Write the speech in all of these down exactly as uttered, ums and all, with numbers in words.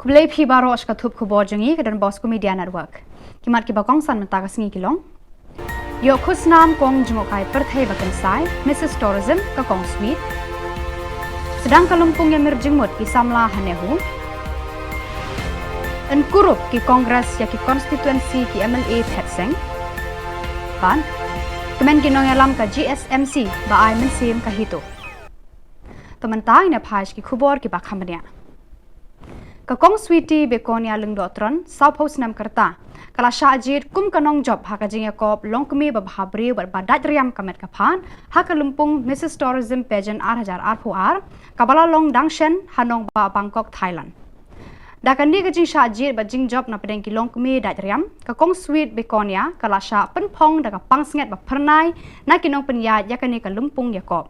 Khublei phi baroh sha ka thup khubor jong ngi ka Don Bosco Media Network. Ki mat kiba kongsan mynta ka sngi ki long: Ïoh khusnam kong jngohkai pyrthei ba kynsai, Missus Tourism ka kong Sweet. Sdang ka lympung ïamir jingmut ki samla ha NEHU. Yn kurup ki Congress ïa ki constituency ki M L A phet seng. Bad kmen ki nongïalam ka G S M C ba ai mynsiem ka HITO. Te mynta ngin ïa phai sha ki khubor kiba kham bniah. Ka kong Sweety Begonia Lyngdoh Tron, sawphew snem ka rta, ka la shah jied kum ka nongjop ha ka jingïakop longkmie ba bhabriew bad ba dait riam ka met ka phad ha ka lympung Missus Tourism Pageant ar hajar arphew ar, kaba la long dang shen ha nongbah Bangkok, Thailand. Da kane ka jingshah jied bad jingjop na pdeng ki longkmie dait riam, ka kong Sweet Begonia ka la shah pynphong da ka pansngiat ba phyrnai na ki nongpynïaid ïa kane ka lympung ïakop.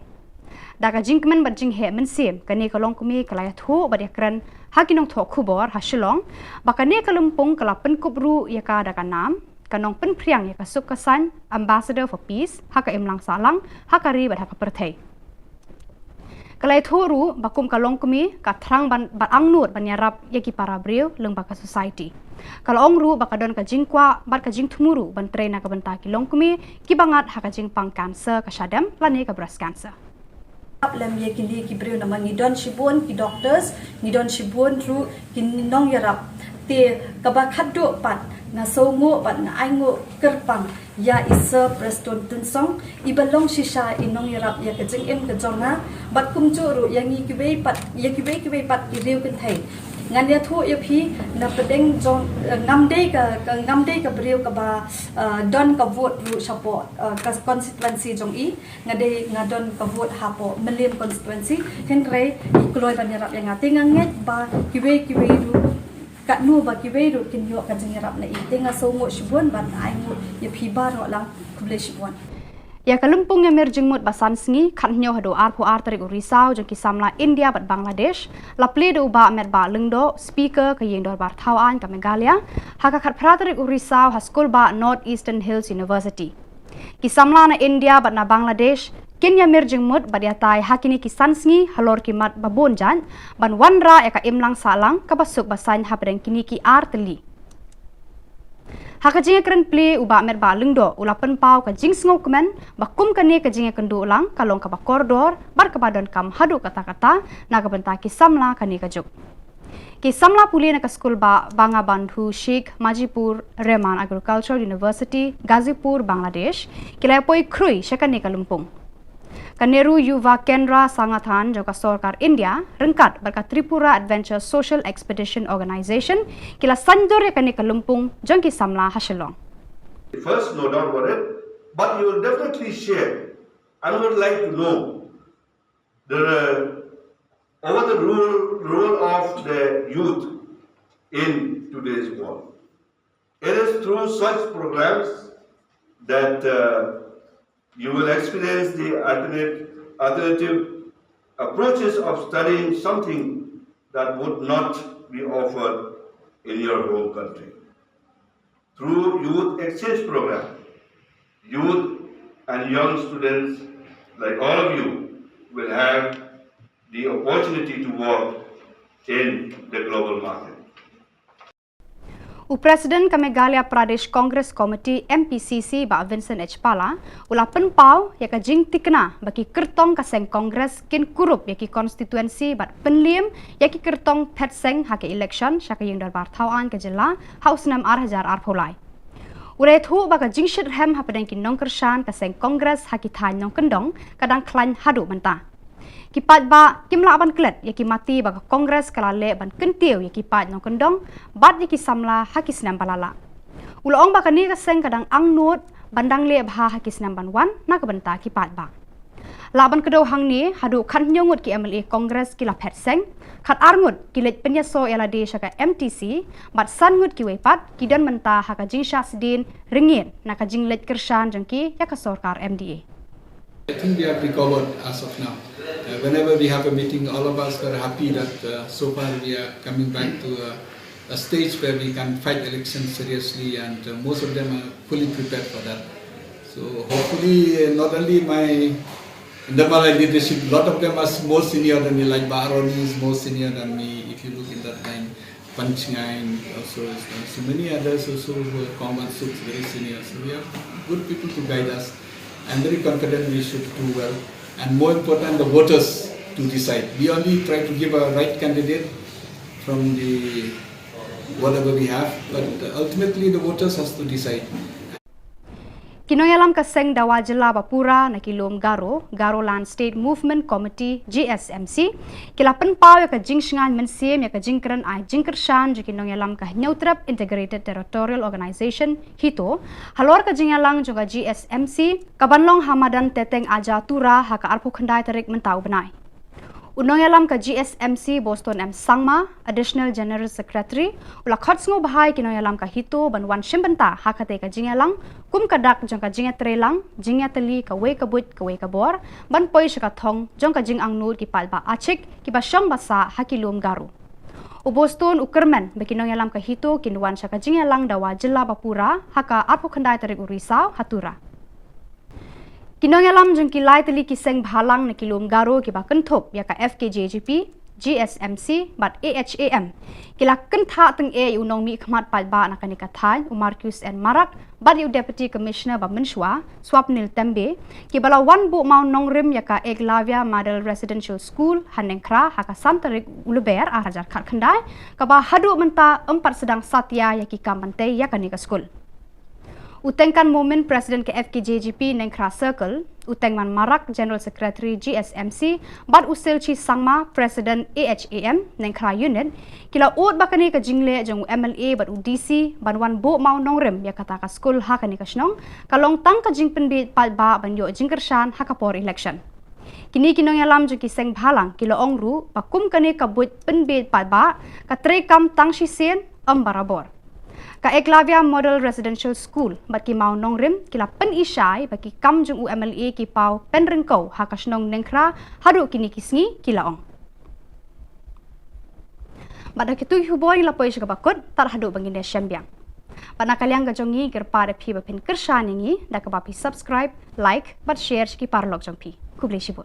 Da ka jingkmen bad jingheh mynsiem, kane ka longkmie ka la ïathuh bad ïakren ha ki nongthoh khubor ha Shillong ba kane ka lympung ka la pynkup ruh ïa ka da ka nam ka nongpynphriang ïa ka suk ka saiñ, Ambassador for Peace, ha ka imlang sahlang, ha ka ri bad ha ka pyrthei. Ka la ïathuh ruh ba kum ka longkmie ka thrang ban, bad angnud ban ïarap ïa ki para briew lyngba ka society. Ka la ong ruh ba ka don ka jingkwah bad ka jingthmu ruh ban trei na ka bynta ki longkmie kiba ngat ha ka jingpang cancer ka shadem lane ka breast cancer. Lem ïa kine ki briew namar ngi don shibun ki doctors, ngi don shibun ruh ki nongïarap. Te kaba khatduh pat nga sngewnguh bad nga ainguh kyrpang ïa i Sir Prestone Tynsong, iba long shisha i nongïarap ïa ka jingim ka jong nga, bad kumjuh ruh ïa ngi kiwei pat, ïa kiwei kiwei pat ki riew kynthei. Ngan ïathuh ïa phi na pdeng jong, eh, ngam dei ka, ka, ngam dei ka briew kaba, eh, don ka vote ruh shapoh, eh, ka constituency jong i, nga dei nga don ka vote hapoh Mylliem constituency, hynrei i kloi ban ïarap ïa nga. Te nga ngeit ba kiwei kiwei ruh, katno ba kiwei ruh kin ïoh ka jingïarap na i. Te nga sngewnguh shibun bad nga ainguh ïa phi baroh lang, khublei shibun. Ïa ka lympung ïamir jingmut ba san sngi, khathynñiew haduh arphew ar tarik u Risaw jong ki samla India bad Bangladesh, la plie da u Bah Metbah Lyngdoh, Speaker ka Ïing Dorbar Thaw Aiñ ka Meghalaya, ha ka khatphra tarik u Risaw ha Skulbah North Eastern Hills University. Ki samla na India bad na Bangladesh kin ïamir jingmut bad ïatai ha kine ki san sngi halor ki mat ba bun jait, ban wanrah ïa ka imlang sahlang kaba suk ba saiñ hapdeng kine ki ar tylli. Ha ka jingïakren plie, u Bah Metbah Lyngdoh u la pynpaw ka jingsngewkmen ba kum kane ka jingïakynduh lang ka long kaba kordor bad kaba donkam haduh katta katta na ka bynta ki samla kane ka juk. Ki samla pule na ka Skulbah Bangabandhu Sheikh Mujibur Rahman Agricultural University, Ghazipur, Bangladesh, ki la ïa poi khrui sha kane ka lympung. Ka Nehru Yuva Kendra Sangathan jong ka Sorkar India ryngkat bad ka Tripura Adventure Social Expedition Organisation ki la saiñdur ïa kane ka lympung jong ki samla ha Shillong. First, no doubt about it, but you will definitely share. I would like to know the, uh, over the role, role of the youth in today's world. It is through such programs that, uh, you will experience the alternate, alternative approaches of studying something that would not be offered in your home country. Through youth exchange program, youth and young students like all of you will have the opportunity to work in the global market. U President ka Meghalaya Pradesh Congress Committee, M P C C, Bah Vincent H Pala, u la pynpaw ïa ka jingthikna ba ki kyrtong ka seng Congress kin kurup ïa ki constituency bad pynliem ïa ki kyrtong phet seng ha ka election sha ka Ïing Dorbar Thaw Aiñ ka jylla ha u snem ar hajar arphew lai. U la ïathuh ba ka jingshitrhem hapdeng ki nongkyrshan ka seng Congress ha ki thaiñ nongkyndong ka dang khlaiñ haduh mynta. Ki paidbah kim lah ban klet ïa ki mati ba ka Congress ka la leh ban kyntiew ïa ki paid nongkyndong bad ïa ki samla ha ki snem ba la lah. U la ong ba kane ka seng ka dang angnud ban dang leh bha ha ki snem ban wan na ka bynta ki paidbah. Lah ban kdew hangne, haduh khathynñiew ngut ki M L A Congress ki la phet seng, khatar ngut ki leit pynïasoh ïa lade sha ka M T C, bad san ngut kiwei pat ki don mynta ha ka jingshah sdien ryngied na ka jingleit kyrshan jong ki ïa ka sorkar M D A. I think we have recovered as of now. Uh, whenever we have a meeting, all of us were happy that, uh, so far we are coming back to a, a stage where we can fight elections seriously, and, uh, most of them are fully prepared for that. So hopefully, uh, not only my, under my leadership, a lot of them are more senior than me, like Bah Ronnie is more senior than me, if you look in that line. Panchngaiñ also is there. So many others also who have come and stood very senior. So we have good people to guide us. I'm very confident we should do well. And more important, the voters to decide. We only try to give a right candidate from the whatever we have, but ultimately the voters has to decide. Ki nongïalam ka seng dawa jylla ba pura na ki lum Garo, Garoland State Movement Committee, G S M C, ki la pynpaw ïa ka jingshngaiñ mynsiem ïa ka jingkren ai jingkyrshan jong ki nongïalam ka Hynñiewtrep Integrated Territorial Organization, HITO, halor ka jingïalang jong ka G S M C, ka ban long ha madan Teteng Aja Tura ha ka arphew khyndai tarik mynta u bnai. U nongïalam ka G S M C Boston M Sangma, Additional General Secretary, u la khot sngewbha ïa ki nongïalam ka HITO ban wan shim bynta ha katei ka jingïalang, kum ka dak jong ka jingïatreilang, jingïatylli kawei ka buit kawei ka bor, ban poi sha ka thong jong ka jingangnud ki paidbah Achik kiba shong ba sah ha ki lum Garo. U Boston u kyrmen ba ki nongïalam ka HITO kin wan sha ka jingïalang dawa jylla ba pura ha ka arphew khyndai tarik u Risaw ha Tura. Ki nongïalam jong ki lai tylli ki seng bhalang na ki lum Garo kiba kynthup ïa ka F K J G P, G S M C bad A H A M, ki la kynthah tyngeh ïa u nongmihkhmat paidbah na kane ka thaiñ, u Marcuise N Marak, bad ïa u Deputy Commissioner ba mynshuwa, Swapnil Tembe, kiba la wan buh mawnongrim ïa ka Eklavya Model Residential School ha Nengkhra ha ka san tarik u Lber ar hajar khatkhyndai, kaba haduh mynta ym pat sdang satia ïa ki kam ban tei ïa kane ka skul. U Tengkan Momin, President ka F K J G P Nengkhra Circle, u Tengman Marak, General Secretary G S M C, bad u Silchi Sangma, President A H A M Nengkhra Unit, ki la ud ba kane ka jingleh jong u M L A bad u D C ban wan buh mawnongrim ïa kata ka skul ha kane ka shnong, ka long tang ka jingpynbiej paidbah ban ïoh jingkyrshan ha ka por election. Kine ki nongïalam jong ki seng bhalang ki la ong ruh ba kum kane ka buit pynbiej paidbah ka treikam tang shisien, ym barabor. Ka Eklavya Model Residential School bad ki mawnongrim ki la pyni shai ba ki kam jong u M L A ki paw pynryngkew ha ka shnong Nengkhra haduh kine ki sngi, ki la ong. Bad da kito ki khubor ngi la poi sha kaba kut, tad haduh ba ngin ïashem biang. Bad na ka liang ka jong ngi, kyrpad ïa phi ba phin kyrshan ïa ngi da kaba phi subscribe, like bad share sha ki paralok jong phi. Khublei shibun.